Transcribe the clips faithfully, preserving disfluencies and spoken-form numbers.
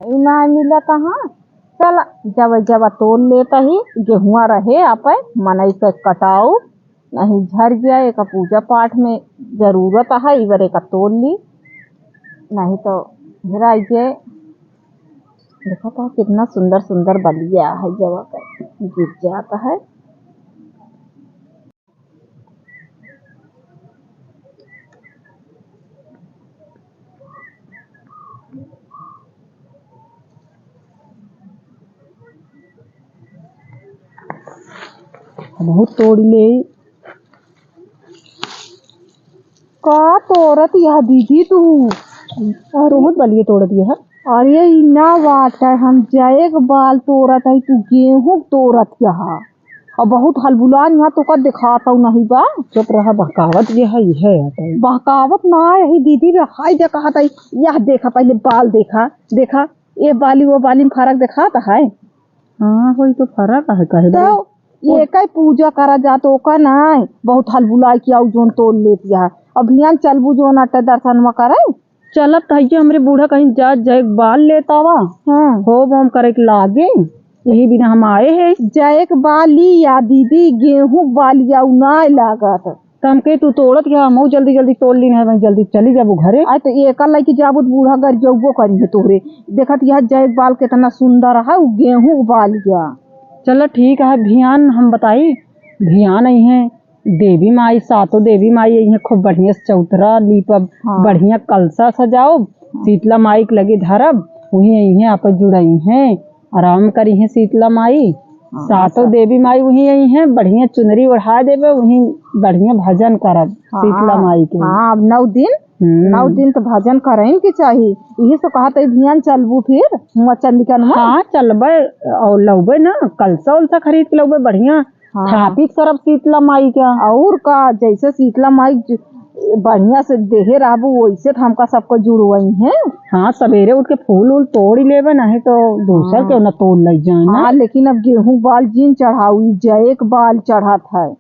ई ना मिलत हाँ। चल, जब जब तोड़ लेत ही, गेहुआ रहे आपे, मनई के कटाऊ, नहीं झर गया, एक पूजा पाठ में जरूरत है, इबर एक तोड़ ली, नहीं तो हेराई गए। देखा तो कितना सुंदर सुंदर बलिया है, जब गिर जाता है। बहुत तोड़ ले। का तोड़त यह दीदी तू? अरे बहुत बलिए तोड़त यह। अरे ई ना बात है, हम जैक बाल तोड़त है, तू गेहूं तोड़त यह। और बहुत हलबुलान यहाँ तो का दिखाता हूँ नहीं बा। चुप रहा, बहकावत ये है, ये है। बहकावत ना है, यही दीदी रे, हाय दे कहत है, यह देखा पहले बाल देखा, देखा, ये बाली वो बाली में फर्क दिखाता है। हाँ, वही तो फर्क है, कहे तो बे। ये कई पूजा करा जा तो ओका ना, बहुत हलबुलाई किया, उ जोन तोड़ लेती है। अब हियान चलबू जोन अटे दर्शन में करे। चलत त हइये, हमरे बूढ़ा कहीं जा, जैक बाल लेत आवा। हाँ। होम ओम करे के लागे, यही बिना हम आए हैं। जैक बाली या दीदी, गेहूं बालिया उ नाय लागत। त हम कहे, "तू तोड़त क्या? हमहू जल्दी जल्दी तोड़ ली, नहीं जल्दी चली जाबू घरे।" आय तो एकर लइके जाबू त बूढ़ा गरियउबो करी है तोहरे। देखत यह जैक बाल कितना सुंदर है, उ गेहूं बालिया। चलो ठीक है, भियान हम बताई, भियान आई हैं। देवी माई, सातों देवी माई अइहें, खूब बढ़िया से चौतरा लीपब, हाँ। बढ़िया कलसा सजाओब, हाँ। शीतला माई के लगे धरब, वहीं अइहें, आपस जुड़इहें, आराम करिहें शीतला माई। हाँ, सातों सब। देवी माई वहीं अइहें, बढ़िया चुनरी ओढ़ा देबे, वहीं बढ़िया भजन करब हाँ, शीतला माई के। हाँ, अब नौ दिन, हम्म। नौ दिन तो भजन करइन के चाही। यही से कहत है, भियान चलबू फिर हुआ चंडिकन में? हाँ, चलबे और लउबे ना, कलसा उलसा खरीद के लउबे बढ़िया। हाँ। स्थापित करब शीतला माई का। और का, जैसे शीतला माई ज-, बढ़िया से देहे रहबू, वैसे तो हमका सबको जुड़वइहें। हाँ, सवेरे उठ के फूल उल तोड़ ही लेबे, नहीं तो दूसर हाँ। के ना तोड़ लइ जाए ना। हाँ, लेकिन अब गेहूं बाल जिन चढ़ाऊ, ई जैक बाल चढ़त है,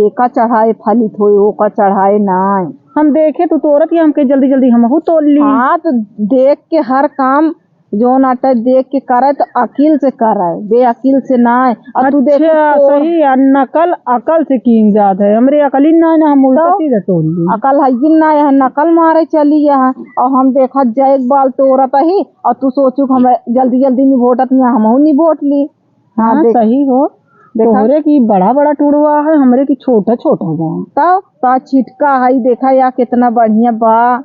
एका चढ़ाए फलित होए, ओका चढ़ाए नाय। हम देखे तू तोड़त ही, हमके जल्दी जल्दी हमहू तोड़ ली। हाँ, तो देख के हर काम जौन आटे देख के करे तो अकिल से करे, बेअकिल से नाय। और तू देखो अच्छा, तो सही, आ नकल अकल से कीन जात है। हमरे अकलिन नाय ना, हम उल्टा तो सीधा तोड़ ली। अकल है ही ना, यह नकल मारे चली यहाँ। और हम देखत जैक बाल तोड़त ही, और तू सोचू कि हम जल्दी जल्दी निभोटत नहीं, हमहू निभोट ली। हाँ, हाँ, देख, सही हो। देखा? तोहरे की बड़ा बड़ा टुड़वा है, हमरे की छोटा छोटा बा। तब का छिटका है, देखा या कितना बढ़िया बा।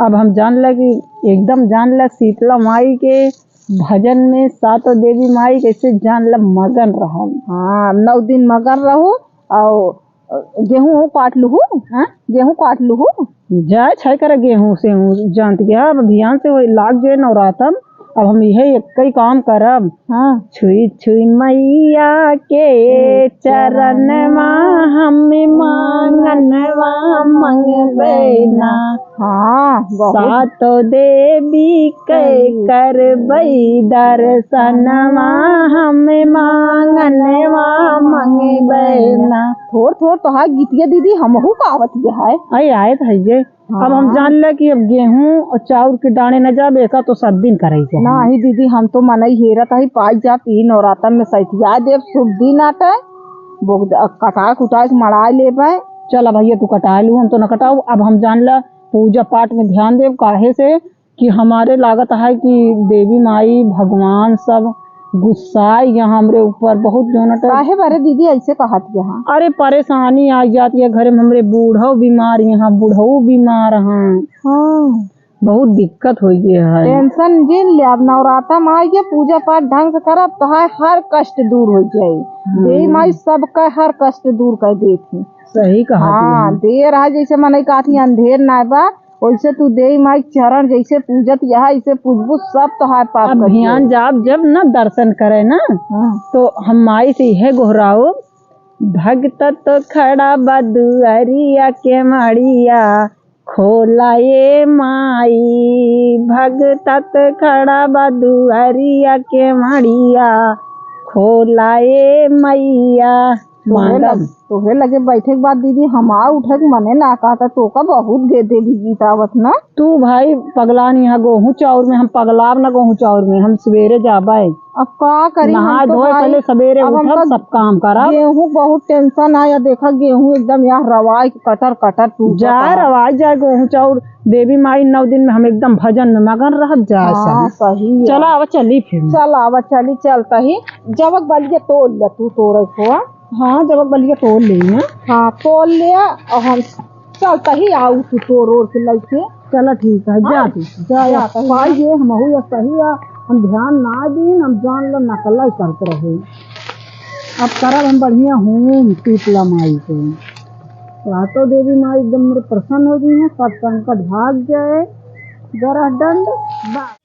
अब हम जान ले कि एकदम जान ले शीतला माई के भजन में, सातों देवी माई कैसे जान ले मगन रहम। हाँ, नौ दिन मगन रहू। और गेहूं काट लूहू, हाँ? गेहूं काट लूहू। जाए छै करे गेहूं से हूँ, जानत गया, अब अभियान से वही लाग गए नवरातन। अब हम इहे एक ही काम करब। हाँ। छुई छुई मैया के चरणवा, हम मांगनवा मंगबे ना। हाँ, बहुत। सातो देवी के करबई दर्शनवा, हम मांगनवा मंगबे ना। थोड़ थोड़ तोहार गीतिया दीदी हमहू का आवत है। अरे आए तो है ये। अब हम हाँ। जान ले कि अब गेहूं और चाउर के डांड़े न जाबे, एका तो सब दिन करई के है। नाही दीदी, हम तो मनई हेरत ही, पाई जात ई नवरातन में सैतिया देब, शुभ दिन आटे। बोग-, कटाए कुटाए के मड़ाए लेबे। चल भैया, तू कटाए लू, हम तो न कटाऊ। अब हम जान ले पूजा पाठ में ध्यान देब, काहे से कि हमारे लागत है कि देवी माई भगवान सब गुस्साए यहाँ हमरे ऊपर बहुत जोन अटे। काहे बारे दीदी ऐसे कहत यहाँ? अरे परेशानी आ जाती है घरे में, हमरे बूढ़ो बीमार यहाँ, बूढ़ो बीमार हैं। हाँ। बहुत दिक्कत हो गया है। टेंशन जिन ले, अब नवराता में आइए, पूजा पाठ ढंग से करब, तोहार हर कष्ट दूर हो जाए। हम्म। देवी माई सबका हर कष्ट दूर कर देती। सही कहा हाँ, दिया। देर है जैसे मनई कहती अंधेर ना बा, वैसे तू देवी माई के चरण जैसे पूजत यहाँ, ऐसे पूजबू, सब तोहार पाप अब कट भियान जाई। जाब जब ना दर्शन करे ना, हाँ। तो हम माई से यह गोहराओ, भगत तो खड़ा बा दुआरिया के मड़िया, खोला ए माई, भगत तो खड़ा बा दुआरिया के मड़िया, खोला ए मैया। तोहरे मांगब। लग-, तोहरे लगे बैठे के बाद दीदी हमार उठे के मने ना कहता, तोका बहुत गे देली गीत आवत ना। तू भाई पगला नहीं है, गोहूँ चाउर में हम पगलाब ना, गोहूँ चाउर में हम सवेरे जाबे। अब का करी, हम नहाए तो धोए भाई, पहले सवेरे अब उठब, हमका सब काम करब। गेहूँ बहुत tension आया, देखा गेहूँ एकदम यहाँ रवाई के कटर कटर टूटत जाए, है। रवाई जाए गोहूँ चाउर, देवी माई नौ दिन में हम एकदम भजन में मगन रहब जाए हाँ, सब। सही है। चला आवा चली फिर। चल आवा चली, चलता ही जबक बलिया तोड़ ले तू, तोड़े को। हाँ, जबक बलिया तोड़ ले हैं। हाँ, तोड़ ले और हम चलता ही आऊ तू तोड़ ओड़ के लइके। चला ठीक है, हाँ, जा तू, जा, जा तू। पाई ये हमहू या सही है, हम ध्यान ना दीन, हम जान लो नकल ही करत रहे। अब करब हम बढ़िया हूँ शीतला माई के। रातो देवी माई एकदम मेरे प्रसन्न हो गई हैं, सब संकट भाग जाए, ग्रह दंड बा-